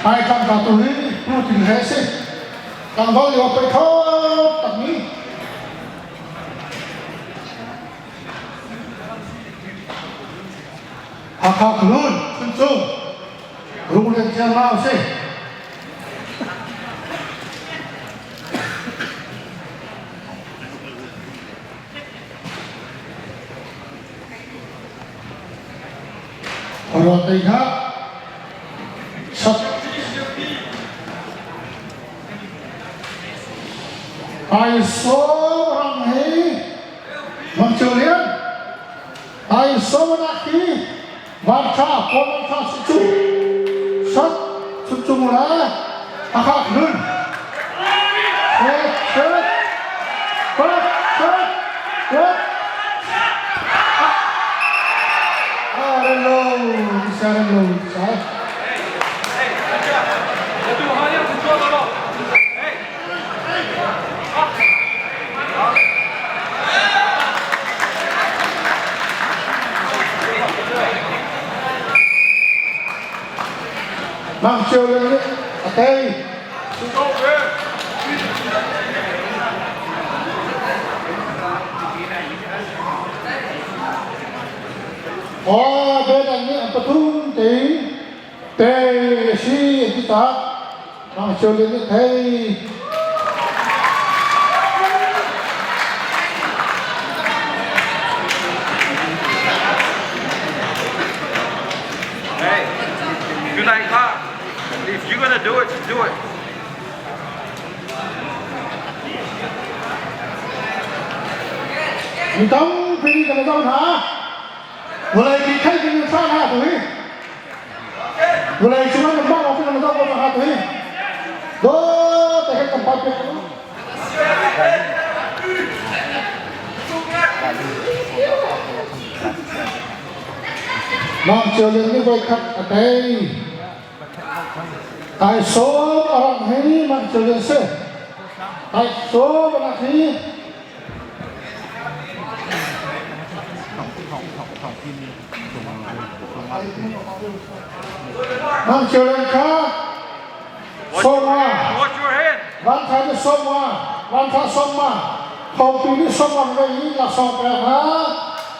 Ai tlang ta tu hi pu tin he si. Tlangval lio pei kho takmi. Hakha Khlun Chuncung Runglen Thiang Nau si. Ruat kha sat ai so rang hi Mang Cio Lian ai so nak hi van tha kawl van tha si cu sat chun chung la Hakha Khlun Set set pat pat pat Arelo Arelo sai. Mang Cio Lian nih a tei. Aw, Bedan nih an pathum tein tei a si an ti caah Mang Cio Lian nih thei. Hey, good night, Pa. If you're gonna do it, just do it. Mi tampi nih kan zoh hna. Vawlei pi thei ding in sa hna tu hi. Vawlei cung an mah lawng kan zoh ko hna tu hi. Do te he kan pa pek. Mang Cio Lian nih voikhat a tei. Tai sawm a rang hi Mang Cio Lian si. Tai sawm a rak hi. Mang Cio Lian kha sawma van tha nih sawma van tha sawma thawngtu nih sawma vei i laksawng pek hna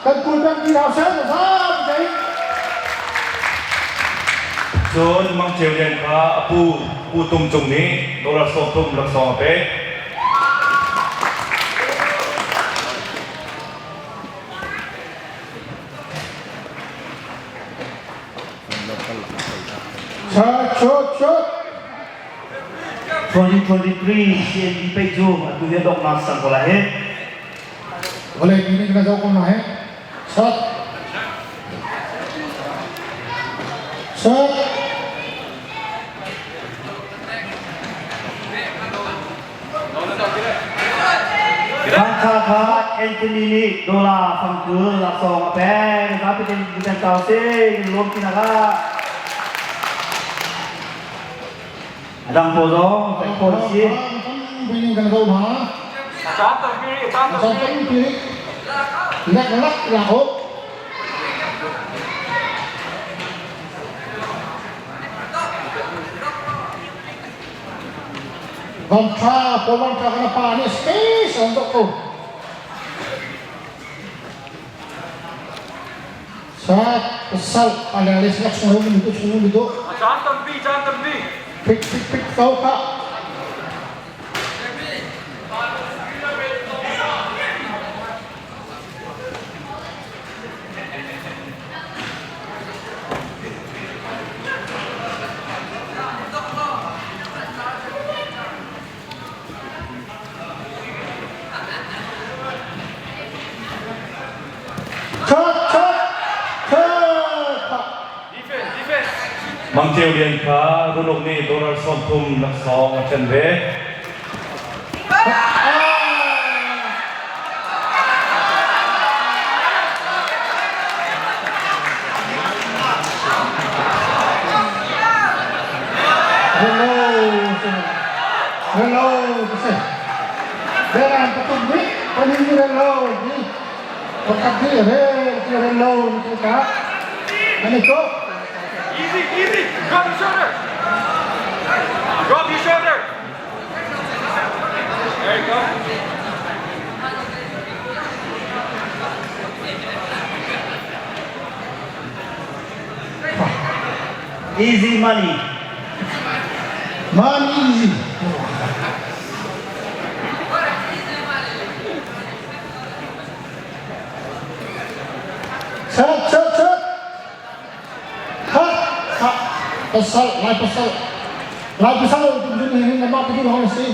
kan kul peng ti hau seh zam te. Cun Mang Ceu Lian kha a pu Pu Tum Cung nih dollar 30 laksawng a pek. Church, church, church. 2023 CND pei cu atu hi a donghnak sang ko lai hi. Vawlei mi nih na zoh ko na he. Sat. Sat. Hakha kha Anthony nih dollar fangkul laksawng a pek. Zapi tein butan tau sing lawm ti nak ah. A dang pawl zong pek khawl a si. Binin kan zo hna. Caan tampi rih, caan Caan tampi rih. Lek lak lak ho. Vamtha, Paul Vamtha kan pa nih space an dok ko. Sat, pasal, ala le sak chung mi tu chung mi tu. Caan tampi, caan tampi. Pik pik pik kau kha. Chot chot chot. Defense, defense. Mang Ceu Lian kha Ruluk nih dollar 30 laksawng a ṭhen ve. Hello. Hello. Kasi. Beran patung ni. Paling hello ni. Pakat ni re hello ni ka. Ano ito? Easy, easy. Got the shoulder. Drop your shoulder. There you go. Easy money. Money easy. Set, set, set. Ha, ha. Pasal, lai pasal. Lai pasal tu tu ni nama tu tu hong si.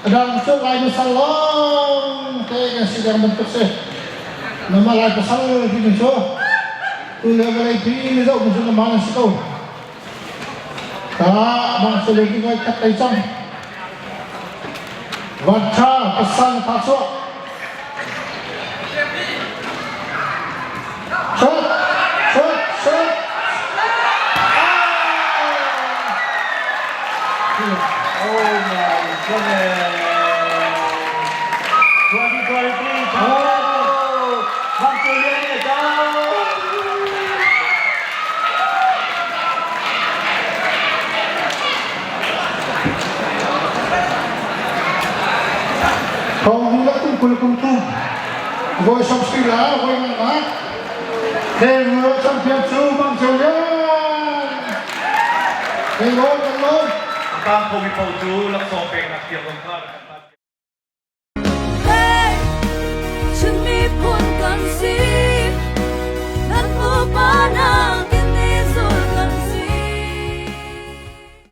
Adang tu lai pasal long te kan si yang bentuk si. Nama lai pasal tu tu tu. Tu le lai pi ni tu tu nama si tu. Ta bang se le ki ngai kat tai chang. Vancha pasal ta chu. Shot, shot, shot. Oh my goodness. 2023 champion. Bang Julian nih jauh. Kong la kum kul kum tu. Voi som si la, voi nga ma. Thế ngựa champion chu bang Julian. Hey lon, hey lon. Tang khomi paoh cu laksawng peknak tiang zong kha.